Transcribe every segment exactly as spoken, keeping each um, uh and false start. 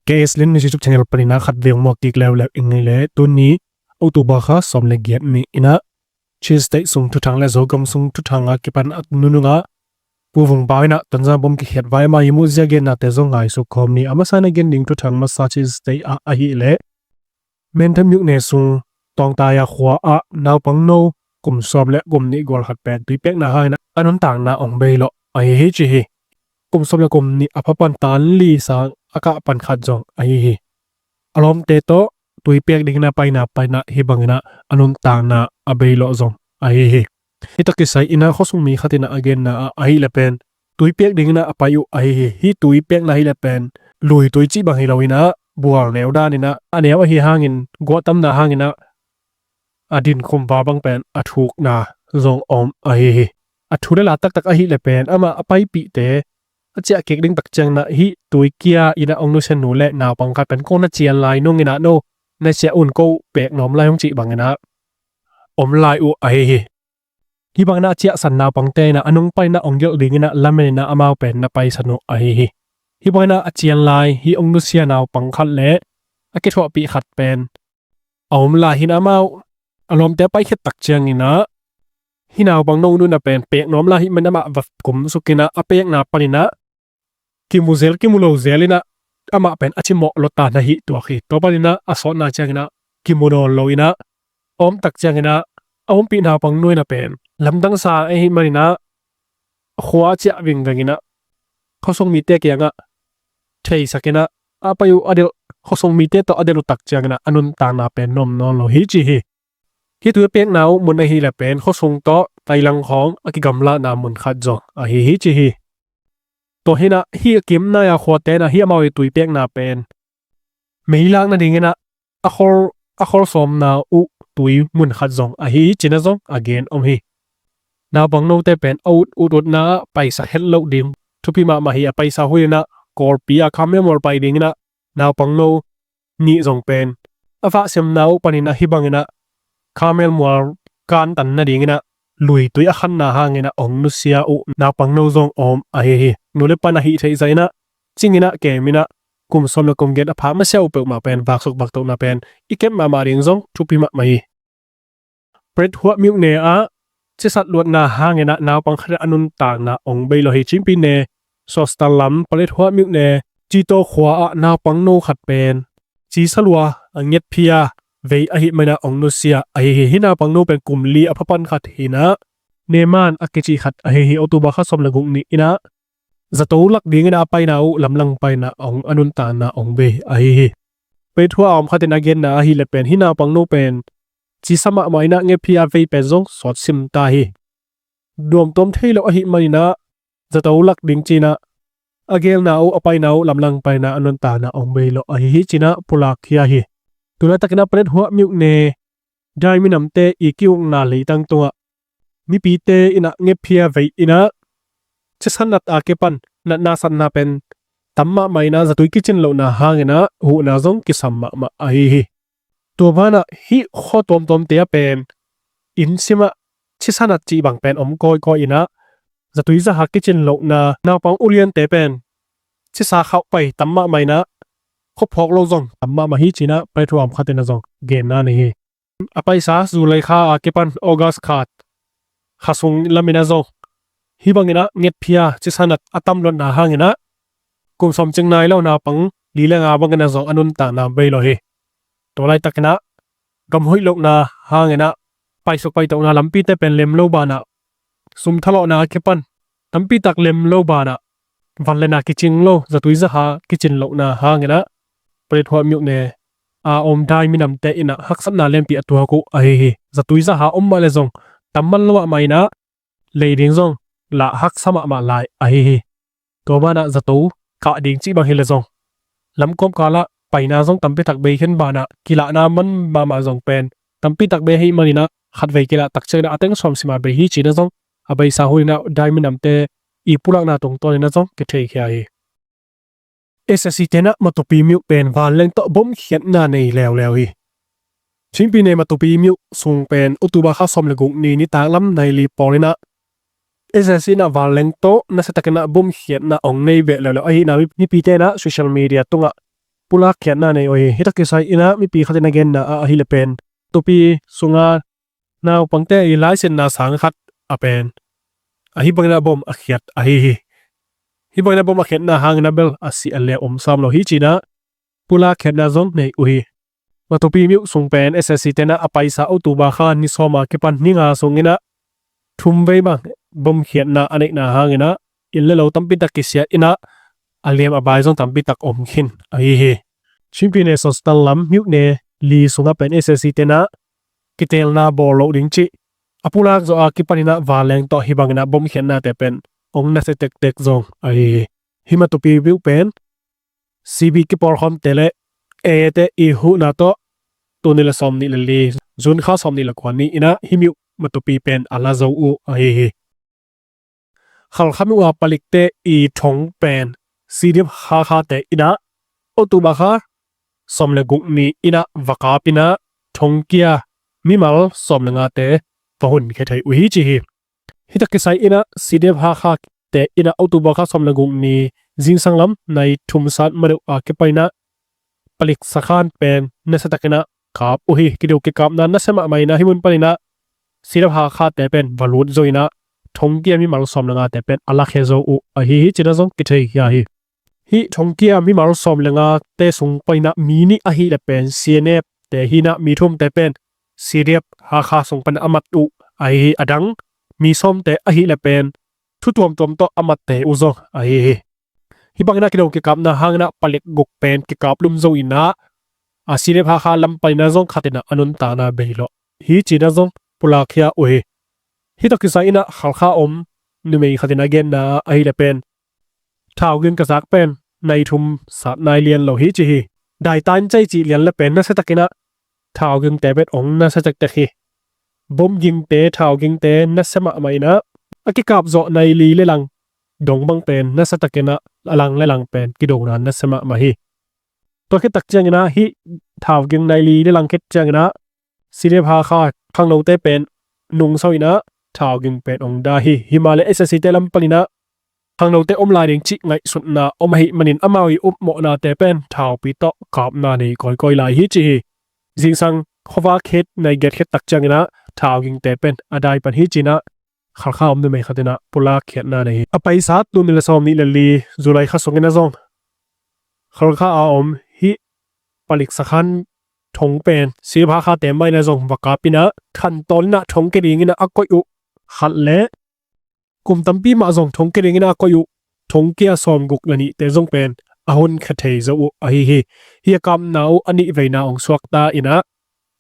K S Lin YouTube channel panin ah khatvei hong muak kik leuleu ing ei le. Tuni October kha sawm le giat ni in ah Chin State sung thuthang le Zogam sung thuthang a kipan a nunungah Pu Vung Pau in ah Tonzang bom kikhiat vai mah i muh zia gennate zong ngaisuk khawm ni. A masa in a gen ding thuthang masa Chin State ah ahih leh Mengtham myone sung Tawngtai a khua ah naupangno kum sawm le kum nih gual khat pen tuipiakna hangin ah a nuntakna hong bei lawh ahi hi ci hi. Kum sawm le kum nih a pha pan tan li sang a kah pan khat zong ahi hi. A lawmte tawh tuipiak dingin a paina panin ah hih bangin ah a nuntakna a bei lawh zong ahi hi. Hih tawh kisai in ah khuasung mi khat in ah a genna ah ahih leh pen tuipiak dingin ah a pai uh ahi hi. Hih tuipiakna ahih leh pen luitui cih bang hi lo in ah bual neu dan in ah a neu ahi hangin guahtamna hangin ah a dinkhum va bang pen a thukna zong om ahi hi. A thu le la taktak ahih leh pen amah a paipihte a ciah kik ding tak ciangin ah hih tuikia in ah hong nusia nu le naupang khat pen ko na cian lai nung in ah no na ciah un ko pek nuam lai hong cih bangin ah om lai uh ahi hi. Hih bangin ah a ciahsan naupangte in ah a nung panin ah hong gelh dingin ah lamen in ah amau pen na paisan uh ahi hi. Hih bangin ah a cian lai hih hong nusia naupang khat le a kithuahpih khat pen a om lai hi in ah amau a lawmte a paikhiat tak ciangin ah hih naupangno nu in ah pen pek nuam lai ahih manin amah va kumsuk in ah a pekna panin ah kimu zel kimu lo zel in ah amah pen a cimawh lua ta na hi tuak hi. Tua panin ah a sawtna ciangin ah kimu nawn lo in ah a om tak ciangin ah a ompih naupangno in ah pen lamdang sa ahih manin ah khua a ciah vingveng in ah khuasung mite kiangah theisak in ah a pai uh a delh, khuasung mite tawh a delh uh tak ciangin ah a nuntakna pen nuam nawn lo hi ci hi. Hih tuipiakna uh mun ahih leh pen khuasung tawh tailang khawng a kigamlatna mun khat zong ahi hi ci hi. Tua hi in ah hih a kim nai a khuate in ah hih amau i tuipiakna pen meilak nadingin ah a khol a khol sawmna uh tui mun khat zong ahi hi ci in ah zong a gen om hi. Naupangnote pen a ut ut utna ah paisak het loh ding thupi mahmah hi. A paisa hun in ah Kawlpi ah Khamel mual pai dingin ah naupangno nih zong pen a vahsiamna uh panin ah hih bangin ah Khamel mual kantan nadingin ah luitui a khanna hangin ah hong nusia uh naupangno zong om ahi hi. Nu le pa in ah hih theih zah in ah cing in ah kem in ah kum sawm le kum giat a pha masiah uh peuhmah pen vaksuk vaktohna pen i kep mahmah ding zong thupi mahmah hi. Pyrethua myone ah cisat luatna hangin ah naupang khat a nuntakna hong bei lawh hi. Chin pyine Sostan lam Pyrethua myone Cito khua ah naupangno khat pen cisa lua a ngetphia vei ahih manin ah hong nusia ahi hi. Hih naupangno pen kum li a pha pan khat hi in ah Neman a kici khat ahi hi. October kha sawm le guk ni in ah zato lak dingin ah a paina uh lamlang panin ah hong a nuntakna hong bei ahi hi. Pyrethua a om khat in a genna ahih leh pen hih naupangno pen cisa mahmah in ah ngetphia vei pen zong sawt sim ta hi. Duamtuam thei lo ahih manin ah zato lak ding ci in ah a gelna uh a paina uh lamlang panin ah a nuntakna hong bei lawh ahi hi ci in ah pulak khia hi. Tulaitakin ah Pyrethua myone dai minamte i ki-ukna leitang tungah mipite in ah ngetphia vei in ah cisa nat a kipan natna satna pen tam mahmah in ah zatui kicin lohna hangin ah huhna zong kisam mahmah ahi hi. Tua banah hih khua tuamtuamte ah pen inn simah cisa nat cih bang pen om kawikawi in ah zatui zaha kicin lohna naupang uliante pen cisa khauh pai tam mahmah in ah khuaphawk lo zong tam mahmah hi ci in ah Pyrethua a om khat in ah zong genna nei hi. A paisa July kha a kipan August kha kha sung lamin ah zong hih bangin ah ngetphia cisa nat a tam luatna hangin ah kum sawm cing nai lo naupang li le nga bangin ah zong a nuntakna bei lawh hi. Tua laitakin ah gam hoih lohna hangin ah paisuk paitohna lampite pen lem lo banah sum thalawhna a kipan tampi tak lem lo banah van le na kicing lo zatui zaha kicin lohna hangin ah Pyrethua myone a om dai minamte in ah haksatna lianpi a tuak uh ahi hi. Zatui zaha om mah le zong tam man lo mahmah in ah lei ding zong lah haksa mahmah lai ahi hi. Tua banah zato kah ding cih bang hi le zong lamkawmkal ah paina zong tampi tak bei khin banah kilahna man mahmah zong pen tampi tak bei ahih manin ah khatvei kilah tak ciangin ah a teng sawm sim a bei hi ci in ah zong a beisa hun in ah dai minamte i pulakna tungtawn in ah zong kitheikhia hi. S S C te in ah Matupi myo pen vanleng tawh bomkhiatna nei leuleu hi. Chin pyine Matupi myo sung pen October kha sawm le guk ni nitak lam nai li pawl in ah S S C in ah vanleng tawh nasiatakin ah bomkhiatna hong nei beh leuleu ahihna mipite in ah social media tungah pulak khiatna nei uh hi. Hih tawh kisai in ah mipi khat in a genna ah ahih leh pen tupi sunga naupangte i laisinna sang khat a pen ahi bangin ah bom a khiat ahi hi. Hih bangin ah bom a khiatna hangin ah bel a si a leh om sam lo hi ci-in ah pulak khiatna zong nei uh hi. Matupi myo sung pen S A C te in ah a paisa October kha ni sawm a kipan ni nga sungin ah thum vei bang bom khiatna a neihna hangin ah inn le lo tampi tak kisia in ah a liam a bai zong tampi tak om khin ahi hi. Chin Pyine Sostan lam myo ne li sungah pen S A C te in ah kiteelna bawl loh ding cih a pulak zawh a kipan in ah vanleng tawh hih bangin ah bom khiatnate pen ong nasia tektek zong ahi hi. Hih Matupi myo pen C B kipawlkhawmte le A A te i huhna tawh tul nih le sawm nih le li June kha sawm nih le kua ni in ah hih myo Matupi pen a la zo uh ahi hi. Halkha myo a palikte i thong pen C D F Hakha te in ah October kha sawm le guk ni in ah va kap in ah thongkia mimal sawm le ngate va hun khia thei uh hi ci hi. Hih tawh kisai in ah C D F Hakha te in ah October kha sawm le guk ni zingsang lam nai thum sat ma deuh a kipan in ah palik sakhan pen nasia takin ah kap uh hi. Kideu kikapna nasia mahmah in ah hih mun panin ah C D F Hakha te pen va lut zo in ah thongkia mimal sawm le ngate pen a la khia zo uh ahi hi ci-in ah zong kithei khia hi. Hih thongkia mimal sawm le ngate sung panin ah mi nih ahih leh pen C N F te hi in ah mi thumte pen C D F Hakha sung panin ah a mat uh ahi hi. A dang mi sawmte ahih leh pen thu tuamtuam tawh a matte uh zong ahi hi. Hih bangin ah kideu kikapna hangin ah palik guk pen kikap lum zo in ah a C D F Hakha lam panin ah zong khat in ah a nuntakna bei lawh hi ci-in ah zong pulak khia uh hi. Hih tawh kisai in ah Halkha om numei khat in a genna ah ahih leh pen thau ging ka zak pen nai thum sat nai lian lo hi ci hi. Daitan cai cih lian le pen nasia takin ah thau gingte pen ong nasia tektek hi. Bom gingte, thau gingte nasia mahmah in ah a kikap zawh nai li le lang dong bang pen nasia takin ah a lang le lang pen kidona nasia mahmah hi. Tua khit tak ciangin ah hih thau ging nai li le lang khit ciangin ah C D F Hakha khangnote pen nungso in ah thau ging pen ong dai hi. Himahleh S A C te lam panin ah khangnote om lai ding cih ngaihsutna om ahih manin amau i upmawhnate pen thaupi tawh kapna nei kawikawi lai hi ci hi. Zingsang khuavak khit nai giat khit tak ciangin ah thau gingte pen a dai pan hi ci-in ah Halkha om numei khat in ah pulak khiatna nei hi. A paisa tul nih le sawm nih le li July kha sungin ah zong Halkha a om hih palik sakhan thong pen C D F Hakha te mah in ah zong va kap in ah khantawn in ah thongkia dingin ah a koih uh khat le kum tampi mah zong thongkia dingin ah a koih uh thongkia sawmguk le nihte zong pen a hun khia thei zo uh ahi hi. Hih a kapna uh a nih veina ong suakta in ah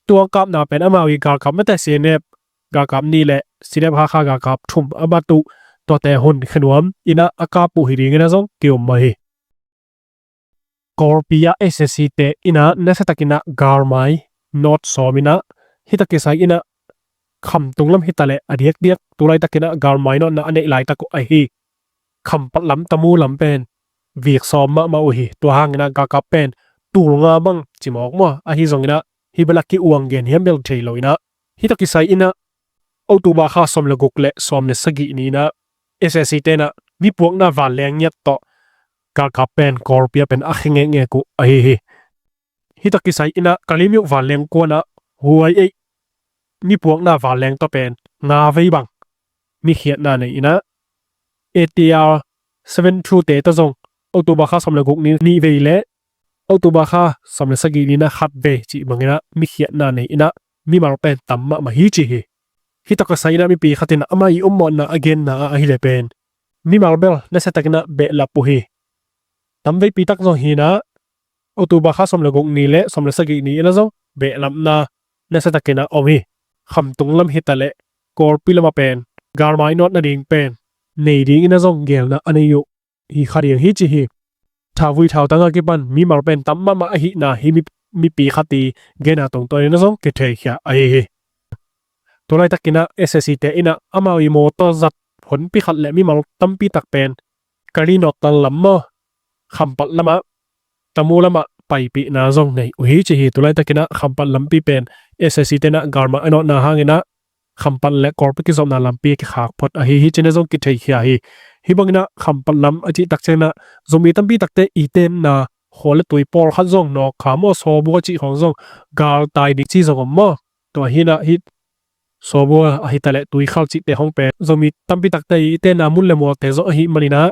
tua kapna pen amau i galkap mate C N F galkap nih le C D F Hakha galkap thum a mat uh tuate hun khia nuam in ah a kap uh hi dingin ah zong ki-um mah hi. Kawlpi ah S A C te in ah nasia takin ah galmai nawt sawm in ah hih tawh kisai in ah khamtung lam hi ta leh a diakdiak tu laitakin ah galmai nawtna a neih laitak uh ahi. Khampat lam, Tamu lam pen vik sawm mahmah uh hi. Tua hangin ah galkap pen tul nga bang ci mawk maw, ahi zongin ah hih bel a ki-uang gen hiam bel thei lo in ah hih tawh kisai in ah October kha sawm le guk le sawm le sagih ni in ah S A C te in ah mi puakna vanleng ngiat tawh galkap pen Kawlpi ah pen a khia ngekngek uh ahi hi. Hih tawh kisai in ah Kalaymyo vanleng kuan ah huai ei mi puakna vanleng tawh pen nga vei bang mi khiatna nei in ah A T R seven two te tawh zong October kha sawm le guk ni nih vei le October kha sawm le sagih ni in ah khat vei cih bangin ah mi khiatna nei in ah mimal pen tam mahmah hi ci hi. Hih tawh kisai in ah mipi khat in ah amah i upmawhna a genna ah ahih leh pen mimal bel nasia takin ah behlap uh hi. Tam veipi tak zong hi in ah October kha sawm le guk ni le sawm le sagih ni in ah zong behlapna nasia takin ah om hi. Khamtung lam hi ta leh Kawlpi lam ah pen galmai nawt nading pen nei dingin ah zong geelna a nei uh hi kha ding hi ci hi. Thauvui thautang a kipan mimal pen tam mahmah ahihna hih mi, mipi khat i genna tungtawn in ah zong kitheikhia ahi hi. Tu laitakin ah S A C te in ah amau i mawtaw zat honpi khat le mimal tampi tak pen Kalaymyo tan lam maw, Khampat lam ah, Tamu lam ah paipihna zong nei uh hi ci hi. Tu laitakin ah Khampat lampi pen S A C te in ah galmai a nawtna hangin ah Khampat le Kawlpi kizopna lampi a kikhak phot ahi hi ci-in ah zong kitheikhia hi. Hih bangin ah Khampat lam a cih tak ciangin ah Zomi tampi takte i tenna khua le tui pawlkhat zong nawk kha maw, sawbua cih khawng zong galtai ding ci zong om maw. Tua hinah hih sawbua ahi taleh tuikhal cihte hong pen Zomi tampi takte i tenna mun le mualte zong ahi maninah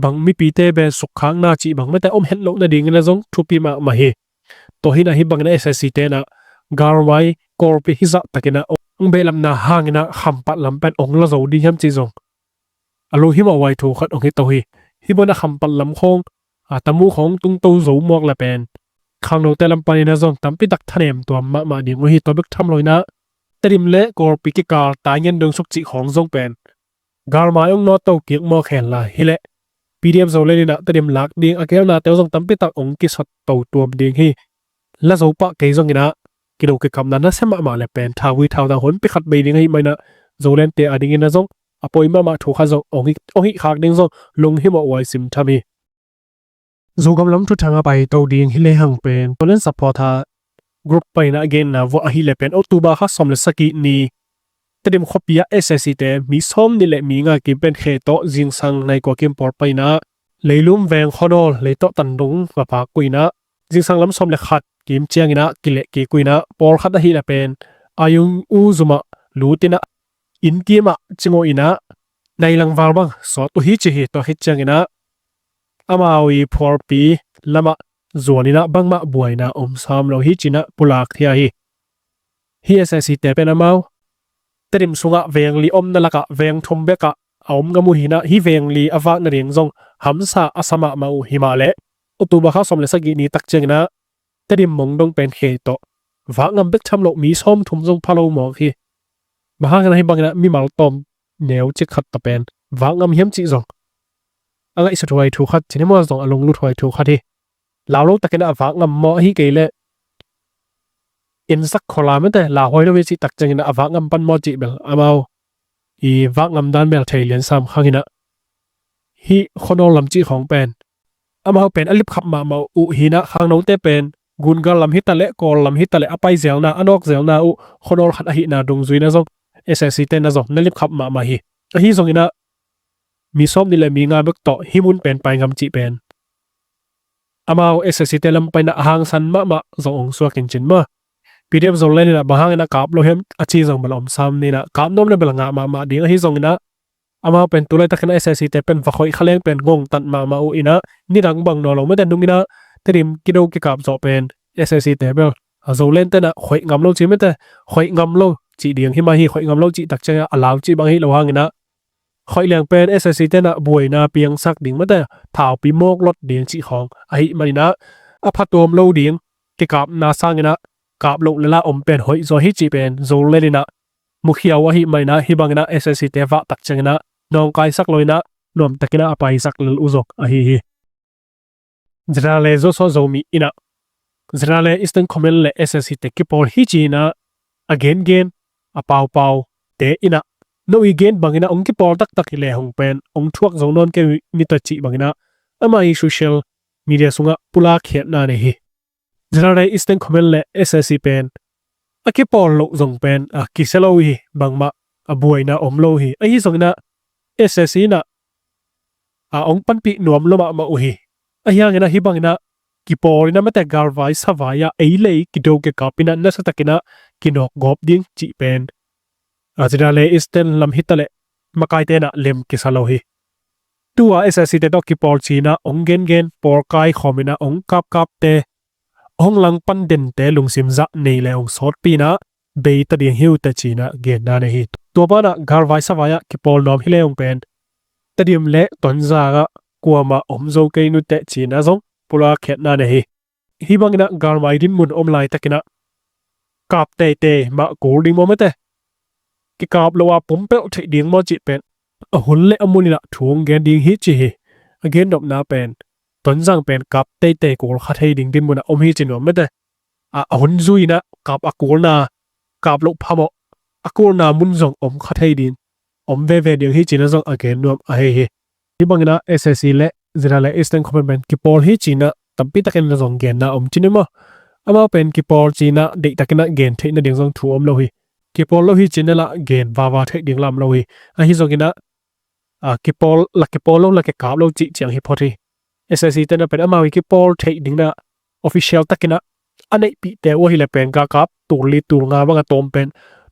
bang mipite pen sukkhakna cih bang mete om het loh nadingin a zong thupi mahmah hi. Tua hinah hih bangin a S S C tenah galvai Kawlpi hizah takinah ong behlapna hanginah Khampat lam pen ong la zo ding hiam cih zong a lunghimawh huai thu khat ong hi to hi. Hih bangin a Khampat lam khawng a tamu khawng tungto zo muak le pen khangnote lam paninah zong tampi tak thanem tuam mahmah ding uh hi. Tua bek tham loinah Tedim le Kawlpi kikal taingen dong suk cih khawng zong pen galmai ong nawt to kik mawk hen lai hileh P D F Zoland inah Tedim lak ding a gelnate uh zong tampi tak ong kisot to tuam ding hi. La zo pah kei zonginah kido kikapna nasia mahmah le pen thauvui thautau hun pikhat bei ding ahi maninah Zolandte a dingin a zong a poi mahmah thu khat zong ong hih khak ding zong lunghimawh huai sim tham hi. Zogam lam thuthang a pai to ding hi lehang pen Zoland supporter group paina a genna vuah ahi le pen October kha sawm le sagih ni Tedim khuapi ah S S C te mi sawm nih le mi nga kim pen khe tawh zingsang nai kua kim pawl paina Leilum veng khuanawl lei tawh tandung mapakkuinah zingsang lam sawm le khat kim cianginah kileh kikuinah pawlkhat ahi le pen ayung u zumah lutinah inn kimah cingawhinah nailang val bang sawt uh hi ci hi. Tua khit cianginah amau i phualpi lamah zuaninah bangmah buaina om sam lo hi cinah pulak thia hi. Hih S S C te pen amau Tedim sungah vengli omna lakah veng thum bekah a om ngam uh hinah hih vengli a vak nading zong hamsa a sa mahmah uh himahleh October kha sawm le sagih ni tak cianginah Tedim mong dong pen khe tawh vak ngam bek tham loh mi sawm thum zong pha lo mawk hi. Bang hanginah hih banginah mimal tawm neu cik khat ta pen vak ngam hiam cih zong a ngaihsut huai thu khat cini mua zong a lunglut huai thu khat hi. Lau lo takinah a vak ngam maw ahi kei leh insak khuala mete lauhuai lo hi cih tak cianginah a vak ngam pan maw cih bel amau i vak ngam dan bel thei lian sam khanginah hih khuanawl lam cih khawng pen amau pen a lipkhap mahmah uh hinah khangnote pen gungal lam hitaleh Kawl lam hitaleh a pai zelna a nawk zelna uh khuanawl khat ahihna dungzuina zong S S C tenah zong na lipkhap mahmah hi. Ahi zonginah mi sawm nih le mi nga bek tawh hih mun pen pai ngam cih pen amau S S C te lam paina a hangsan mahmah zong ong suak in cin maw. P D F Zoland inah bang hanginah kap lo hiam a ci zong bel om sam ninah kap nuam le bel ngah mahmah ding ahi zonginah amau pen tulaitakinah S S C te pen va khoih kha leng pen ngongtat mahmah uh inah nidang bang nawn lo mete nunginah Tedim kido kikap zawh pen S S C te bel a Zoland tenah khoih ngam lo ci mete khoih ngam lo cih ding hi mah hi. Khoih ngam lo cih tak cianginah a lau cih bang hi lo hanginah khoih liang pen S S C tenah buaina piangsak ding mete thaupi mawk lot ding cih khawng ahi maninah a phatuam lo ding kikapna sanginah kap loh le la om pen hoih zaw hi cih pen Zoland inah mukhia uh ahi maninah hih banginah S S C te vah tak cianginah nawngkaisak loinah nuamtakinah a paisak lel uh zong ahi hi. Zira le Joshua Zomi inah Zira le Eastern Command le S S C te kipawl hi cinah a gengen a paupau te inah no i gen banginah ong kipawl taktak hi le hong pen ong thuak zo nawn kei nita cih banginah amah i social media sungah pulak khiatna nei hi. Zira le Eastern Command le S S C pen a kipawl loh zong pen a kisia lo hi. Bangmah a buaina om lo hi. Ahi zonginah S S C inah a ong panpih nuam lo mahmah uh hi. Ahi hanginah hih banginah kipawl inah mate galvai savai ah ei lei kido kikap inah nasatakinah kinawk gawp ding cih pen a Zira le Eastern lam hitaleh makaite inah lem kisa lo hi. Tua S S C te tawh kipawl cinah ong gengen pawlkai khawm inah ong kapkapte hong langpan dente lungsim zah nei le hong sawtpi inah beita ding hi uh teh cinah genna nei hi. Tua panah galvai savai ah kipawl nuam hi le hong pen Tedim le Tonzang ah kuamah om zo kei nuteh cinah zong pulak khiatna nei hi. Hih banginah galmai dinmun om laitakinah kap teitei mah kul ding maw mete kikap lo a pumpelh theih ding maw cih pen a hun le a muninah thu hong gen ding hi ci hi. A gennopna pen Tonzang pen kap teitei kul kha thei ding dinmunah om hi ci nuam mete a hun zuinah kap a kulna kap loh phamawh a kulna mun zong om kha thei ding om veve ding hi cinah zong a gen nuam ahi hi. Hih banginah S S C le Zira le Eastern Command pen kipawl hi cinah tampi takin na zong genna om cin hi maw. Amau pen kipawl cinah deihtakinah gen theih nading zong thu om lo hi. Kipawl lo hi cinah lah gen vava theih ding lam lo hi. Ahi zonginah a kipawl la kipawl lo la kikap lo cih ciang hi phot hi. SAC te na pen amau i kipawl theih ding na official takin a neihpihte uh ahih leh pen galkap tul li tul nga bang a tawm pen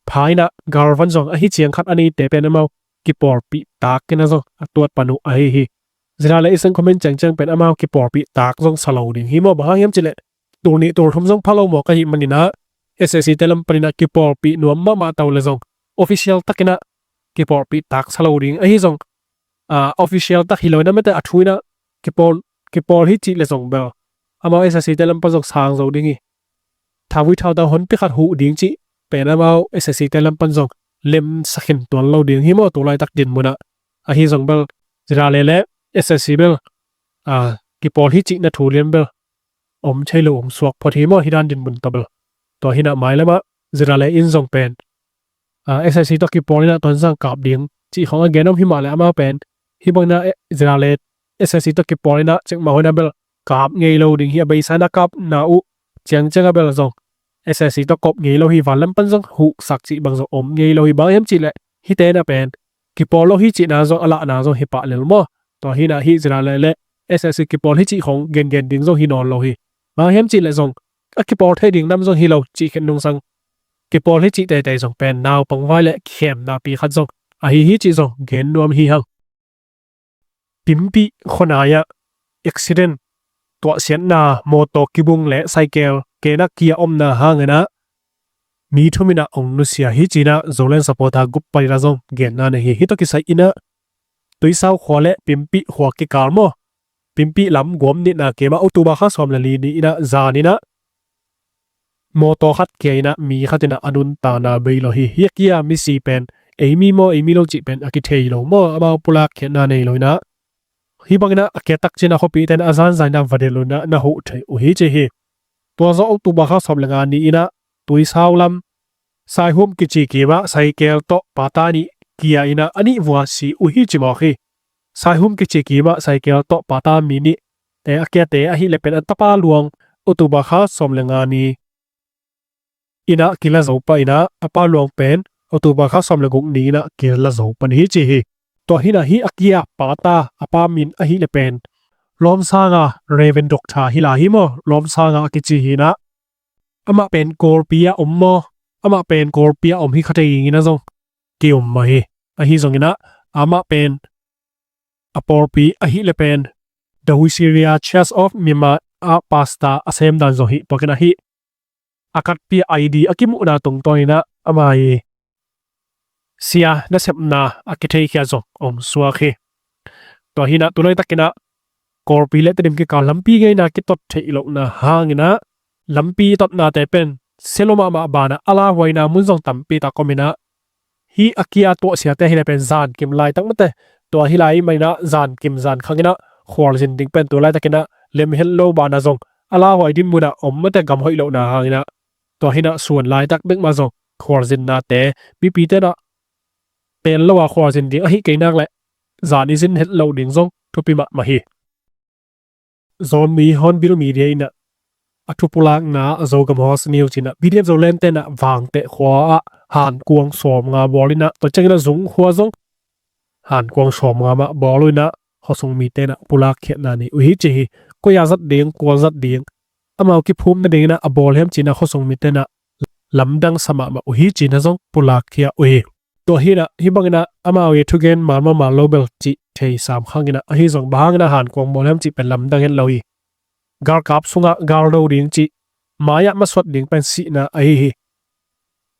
pha in a galvan zong ahi ciang khat a neite pen amau kipawlpih tak in a zong a tuat pan uh ahi hi. Zira le Eastern Command ciangciang pen amau kipawlpih tak zong sa lo ding hi maw, bang hang hiam cih leh tul nih tul thum zong pha lo mawk ahih manin a SAC te lam panin a kipawlpih nuam mahmah to le zong official takin a kipawlpih tak sa lo ding ahi zong, a, official tak hi lo in a mete a thu in a kipawl, kipawl hi cih le zong bel amau SAC te lam pan zong sang zo ding hi. Thauvui thautau honpi khat huh ding cih pen amau SAC te lam pan zong lemsa khin tuan lo ding hi maw, tu laitak dinmun ah. Ahi zong bel Zira le le SAC bel, a, kipawl hi cih na thu lian bel om thei lo, om suak phot hi maw, hi dan dinmun tawh bel. Tua hi in a mailam ah Zira le in zong pen, a, SAC tawh kipawl in a Tonzang kap ding cih khong a gen om hi mah leh amau pen hi bang in a, eh, Zira le SAC tawh kipawl in a cikmah hun a bel kap ngei lo ding hi. A beisa in a kapna uh ciangciang a bel zong SAC tawh kop ngei lo hi, vanlam pan zong huhsak cih bang zong om ngei lo hi. Bang hiam cih leh hihte in a pen kipawl lo hi cihna zong a lahna zong hi pah lel maw. Tua hi in a hih Zira le le SAC kipawl hi cih khong gengen ding zong hi nawn lo hi. Bang hiam cih leh zong a kipawl thei ding nam zong hi lo cih khen nungsang kipawl hi cih teitei zong pen naupang vai le kikhemna pi khat zong ahi hi cih zong gen nuam hi hang. Pimpih khuanai ah accident, tuahsiatna, mawtaw kibung le cycle kena kia omna hangin a mi thum in a ong nusia hi ci-in a Zoland Supporter group panin a zong genna nei hi. Hih tawh kisai in a Tuisau khua le Pimpih khua kikal maw, Pimpih lam guam nihna kem ah October kha sawm le li ni in a zan in a mawtaw khat kia in a mi khat in a a nuntakna bei lo hi. Hih a kia misi pen ei mi maw ei mi lo cih pen a kithei lo maw, amau pulak khiatna nei lo in a, hih bang in a a kia tak ciang a khuapihte in a zanzan in a va delh un a na huh thei uh hi ci hi. Tua zawh October kha sawm le nga ni in a Tuisau lam Saihum kici kim ah cycle tawh pata nih kia in a a nih vua si uh hi ci mawk hi. Saihum kici kim ah cycle tawh pata mi nih te a kiate ahih leh pen a tapa luang October kha sawm le nga ni in a kila zo pah in a, a pa luang pen October kha sawm le guk ni in a kila zo pan hi ci hi. Tua hi in a hih a kia pata a pa min ahih leh pen Lawmsanga, Reverend Doctor hi lai hi maw, Lawmsanga a kici hi in a, amah pen Kawlpi ah om maw, amah pen Kawlpi ah om hi kha thei in a zong ki-um mah hi. Ahi zongin a amah pen a pawlpi ahih leh pen The Wisteria Church of Myanmar ah pastor a sem dan zong hi puakin a hih a katpi a I D a kimuhna tungtawn in a ama i sia nasepna a kitheikhia zong om suak hi. Tua hi in a tu laitak in a Kawlpi le Tedim kikal lampi ngeina kitot theih lohna hangin a lampi totnate pen sia lua mahmah banah a lauhuaina mun zong tampi tak om in a, hih a kia tuahsiate hi leh pen zankim laitak mate, tua hi lai mah in a zankim zankhang in a khualzin ding pen tu laitak in a lemhet lo banah zong a lauhuai dinmun ah om mate, gam hoih lohna hangin a. Tua hi in a suan laitak bek mah zong khualzinnate mipite in a pen lo a khualzin ding ahi kei nak leh zan i zin het loh ding zong thupi mahmah hi. Zomi Hornbill Media in a a thupulakna ah Zogam House News in a B D F Zoland te in a Vangteh khua ah hankuang sawmnga bawl in a, tua ciangin a Zung khua zong hankuang sawmnga mah bawl uh in a khuasung mite in a pulak khiatna nei uh hi ci hi. Koi a zat ding, kua zat ding, amau kiphum nading in a a bawl hiam ci in a khuasung mite in a lamdang sa mahmah uh hi ci in a zong pulak khia uh hi. Tua hi in a hih bangin a amau i thugen man mahmah lo bel cih thei sam khang in a, ahi zong bang hangin a hankuang bawl hiam cih pen lamdang het lo hi. Galkap sungah galdo ding cih, mai-ah masuat ding pen sihna ahi hi.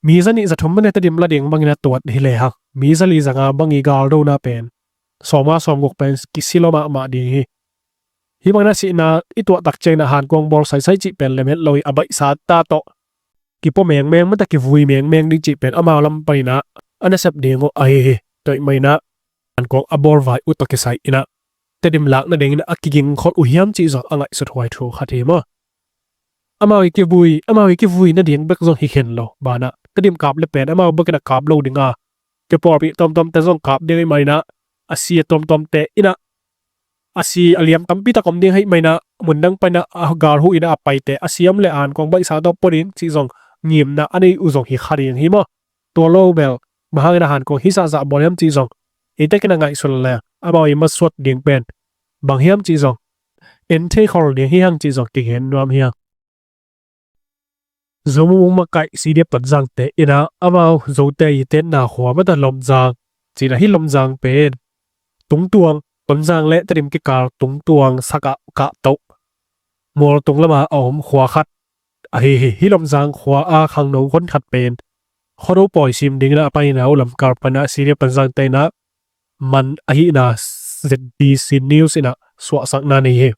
Mi zanih zathum mane Tedim la ding bangin a tuat hi lehang, mi zali zanga bang i galdona pen sawmnga sawmguk pen kisi lua mahmah ding hi. Hih bangin a sihna i tuah tak ciangin a hankuang bawl saisai cih pen lemhet lo hi. A baihsa ta tawh kipua mengmeng mate, kivui mengmeng ding cih pen amau lam panin a a nasep ding uh ahi hi. Tua ahih manin a hankuang a bawl vai uh tawh kisai in a Tedim lak nadingin a kigingkhol uh hiam cih zong a ngaihsut huai thu khat hi maw. Amau i kivui, amau i kivui nading bek zong hi khen lo banah Tedim kap le pen amau bekin a kap lo ding a, kipawlpih tuamtuamte zong kap ding ahih manin a, a si a tuamtuamte in a, a si a liam tampi tak om ding ahih manin a, mundang panin a a gal huh in a a paite a si om le hankuang baihsa tawh pua ding cih zong ngimna a nei uh zong hi kha ding hi maw. Tua lo bel bang hangin a hankuang hi zahzah bawl hiam cih zong ei tekin a ngaihsun le amau i masuat ding pen bang hiam cih zong en thei khol ding hi hang cih zong kigen nuam hi hang. Zo mumung makaih C D F Tonzangte in ah amau Zote i tenna khua mata Lomzang cih in ah, hih Lomzang pen Tungtuang, Tonzang le Tedim kikal Tungtuang sakah kahtoh mualtung lamah a om khua khat ahi hi. Hih Lomzang khua a khangno hon khat pen Khuado pawi sim dingin ah a pai in ah, u Lamkal pan ah C D F Tonzangte in ah man ahihna Z B C News in ah suahsakna nei hi.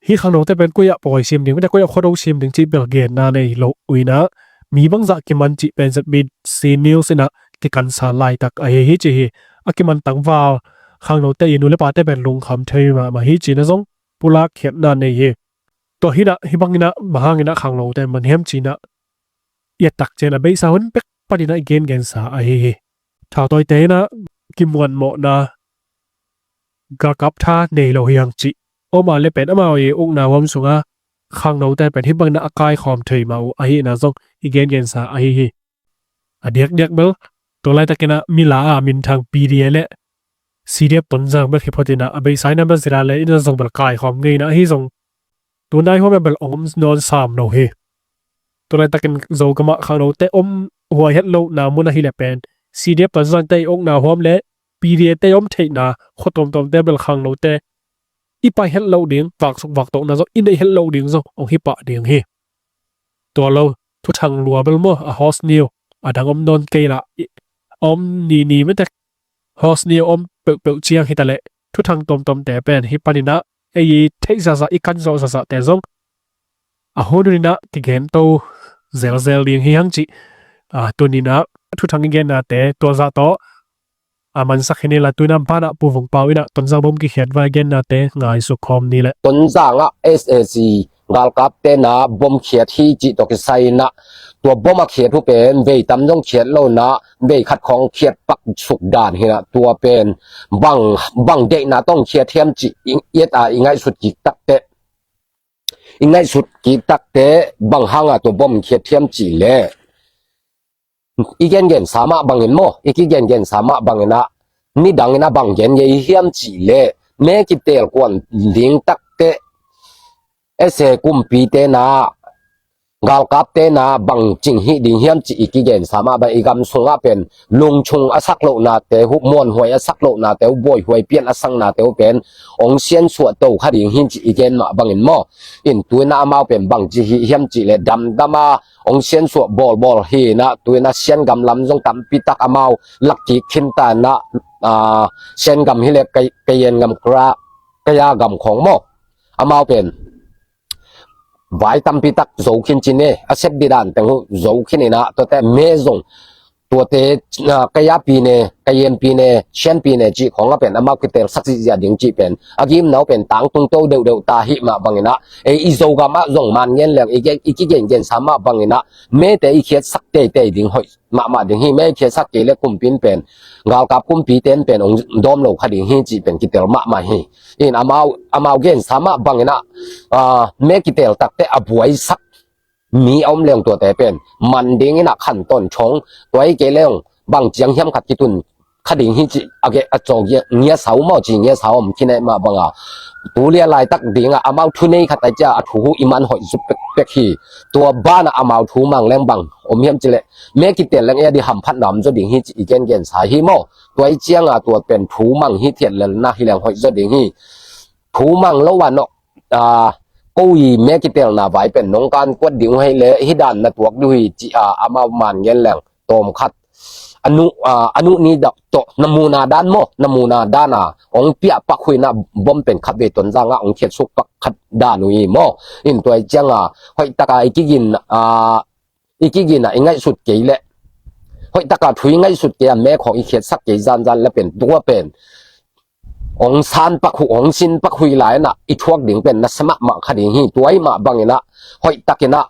Hih khangnote pen koi ah pawi sim ding, mate koi ah Khuado sim ding cih bel genna nei lo uh in ah, mi bangzah kiman cih pen Z B C News in ah kikansa laitak ahi hi ci hi. A kiman tangval khangnote i nu le pate pen lungkham thei mahmah hi ci in ah zong pulak khiatna nei hi. Tua hi in ah, hih bangin ah bang hangin ah khangnote man hiam ci in ah i a tak ciang a beisa hun pek panin ah i gengensa ahi hi. Thautawite in ah kimuanmawhna, galkap tha nei lo hi hang cih om a le pen amau i ukna huam sungah khangnote pen hih bangin ah a kaikhawm thei mah uh ahihna zong i gengensa ahi hi. A diakdiak bel tua laitakin ah mila a minthang P D A le C D F Tonzang bel hi photin ah a beisa in ah bel zila le in ah zong bel kaikhawm ngeina ahi zong tunai huam ah bel om nawn sam lo hi. Tua laitakin Zogamah khangnote om huai het lohna mun ahi le pen C D F Tonzangte i ukna huam le P D A te om theihna khua tuamtuamte bel khangnote i pai het loh ding, vaksuk vaktohna zong i neih het loh ding zong hong hi pah ding hi. Tua lo, thuthang lua bel maw, a host ni uh, a dang om nawn kei lah, i, om ni ni metek host ni uh om peuhpeuh ciang hi ta leh, thuthang tuamtuamte pen hih panin ah ei i theih zahzah, i kan zawh zahzahte zong a hun hun in ah kigen to zelzel ding hi hang cih, a, tuni in ah thuthang i gennate tua zah tawh a mansak hi ni la. Tu in ah banah Pu Vung Pau in ah Tonzang bom kikhiat vai gennate ngaisuk khawm ni leh. Tonzang ah S A C galkapte in ah bom khiat hi cih tawh kisai in ah tua bom a khiat uh pen vei tam zong khiat lo in ah vei khat khawng khiat pak suk dan hi in ah, tua pen bang, bang deihna tawh khiat hiam cih i, i et a i ngaihsut kik takteh, i ngaihsut kik takteh bang hanga tua bom khiat hiam cih leh i gengensa mah bangin maw, i kigengensa mah bangin ah nidangin a bang gen ngei hiam cih leh me kitel kuan ding takteh S A kumpite in ah galkapte in ah bang cing hih ding hiam cih i kigensa mah bang, i gam sungah pen lungchung a sak lohnate uh, muanhuai a sak lohnate uh, buaihuai pian a saknate uh pen hong siansuah to kha ding hi cih i gen mah bangin maw. In tu in ah amau pen bang ci hih hiam cih leh damdam a hong siansuah bawlbawl hi in ah, tu in ah Siangam lam zong tampi tak amau lak kik khin ta in ah, ah, Siangam hi leh Kay-, Kayin gam, Kra-, Kaya gam khawng maw, amau pen vai tampi tak zo khin ci ne, a sep dih dan teng uh zo khin in ah, tuate me zong tuate, ah, Kaya pi ne, Kayin pi ne, Shan pi ne cih khawng a pen amau kitelsak zihziah ding cih pen a gimna uh pen tangtung to deuhdeuh ta hi mah bangin ah, ei i Zogam ah zong man ngen leng i gen, i kigengensa mah bangin ah mete i khiatsak teitei ding hoih mahmah ding hi. Me i khiatsak kei leh kumpi in pen, galkap kumpite in pen hong dawm lo kha ding hi cih pen kitel mahmah hi. In amau, amau gensa mah bangin ah, ah, me kitel takteh a buaisak mi a om leng tuate pen man dingin ah khantawn thong, tua hi kei leng bang ciang hiam khat kitun kha ding hi cih a geh a caw ngiasa uh maw, ci ngiasa uh om khin eh mah banga, tu lia laitak dingah amau thu nei khat a cia a thu uh i man hoih zuk pekpek hi. Tua banah amau thu mang leng bang om hiam cih leh me kitel leng ei a di hamphatna om zaw ding hi cih i gengensa hi maw. Tua i cianga tua pen thu mang hi thiat lelna hi leng hoih zaw ding hi. Thu mang lo a nawh, ah, ko i me kitelna vai pen nong kan kuat ding uh hei leh hih dan na tuak ding uh hi ci a amau man ngen leng tawm khat a nu, ah, a nu ni dak tawh namuna dan maw, namuna dan a hong piah pak uh in ah bom pen khat vei Tonzang ah hong khiatsuk pak khat dan uh hi maw. In tua i cianga hoih taka i kigin, ah, i kigin a i ngaihsut kei leh, hoih taka thu i ngaihsut kei a me khawng i khiatsak kei zanzan leh pen tua pen hong san pak uh, hong sin pak uh hi lai in ah i thuak ding pen nasia mahmah kha ding hi. Tua i mah bangin ah hoih takin ah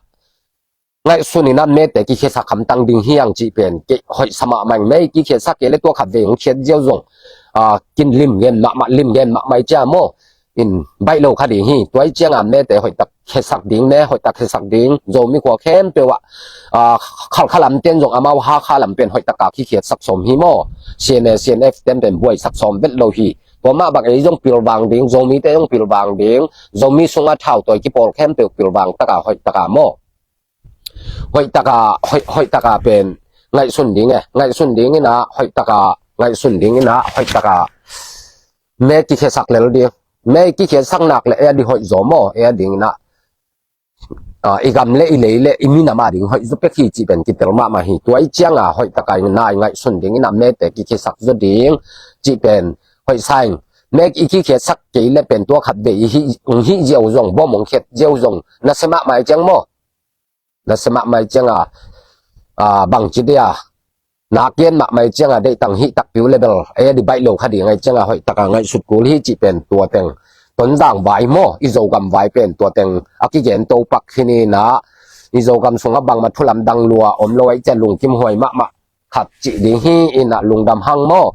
ngaihsun in ah mete kikhiatsak hamtang ding hi hang cih pen kei hoihsa mahmah ing. Me i kikhiatsak kei leh tua khat vei hong khiat ziau zong, ah, kin lim ngen mahmah, lim ngen mahmah i cia maw. In baih lo kha ding hi. Tua i cianga mete hoih tak khiatsak ding, me hoih tak khiatsak ding, Zomi khua khempeuh ah, ah, Khalkha lam ten zong amau Hakha lam pen hoih taka kikhiatsak sawm hi maw. C N A, C N F ten pen buaisak sawm vet lo hi. Tua mah bang ei zong pilvang ding, Zomite zong pilvang ding, Zomi sungah thautawi kipawl khempeuh pilvang taka hoih taka maw, hoih taka, hoih, hoih taka pen ngaihsun ding e, ngaihsun ding inah hoih taka, ngaihsun ding inah hoih taka me kikhiasak lel ding. Me kikhiasak nak le ei a di hoih zaw maw, ei a ding inah i gam le i lei le i minam a ding hoih zaw pek hi cih pen kitel mahmah hi. Tua i cianga hoih taka i nai ngaihsun ding inah mete kikhiasak zaw ding cih pen hoih sa ing. Me i kikhiasak kei le pen tua khat vei i hih, hih ziau zong, bom hong khiat ziau zong nasia mahmah i ciang maw, nasia mahmah i cianga bangci dia na kian mahmah i cianga deihtang hih takpi uh le bel ei a di baih lo kha ding a i cianga hoih taka ngaihsut kul hi cih pen tua teng Tonzang vai maw, i Zogam vai pen tua teng a kigen to pak hi ni inah, i Zogam sungah bangmah thulam dang lua om lo a i ciang lungkim huai mahmah khat cih ding hi inah lungdam hang maw.